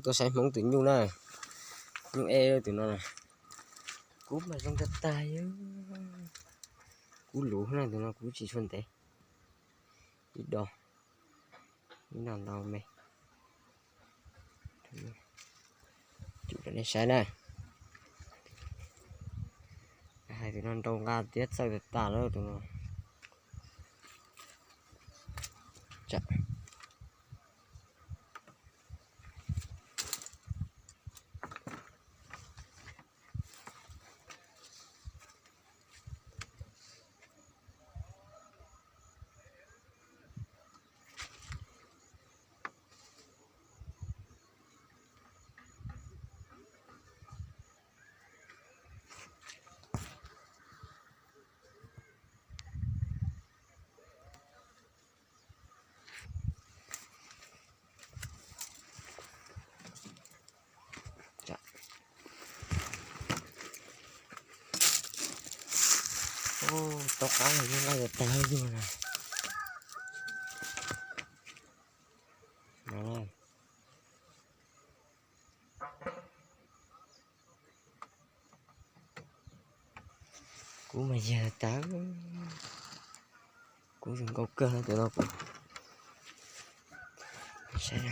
Tuaj saib Hmoob tus nyuj na, nyuj ej tus no na. Kub mas zoo tag tag, kub luv na, tus no kub tsis tshua ntev. Ib do, ib no ntau me. Coj nej saib na. Hais tus no nrau nqa tiab txawj tas tas lawm tus no. Tau qab los yeej nqaij tag yug na. Kub mas yag tas, kub zoo nkauj kawg tus no kuv saib.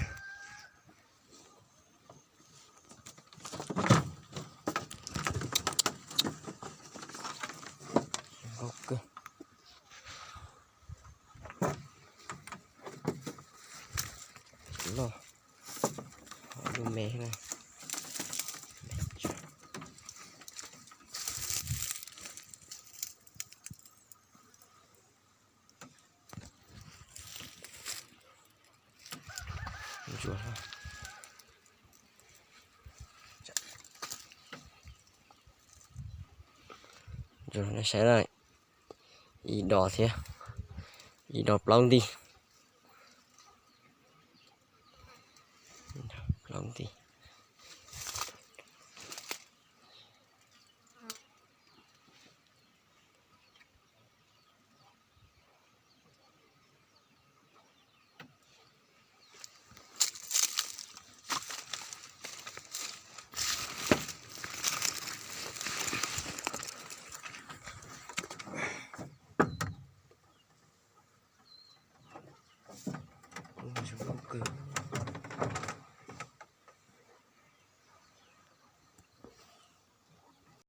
Nkauj kawg. Loj, lub me na. Saib na, ib dos thiab, ib dos plaub nti, plaub nti.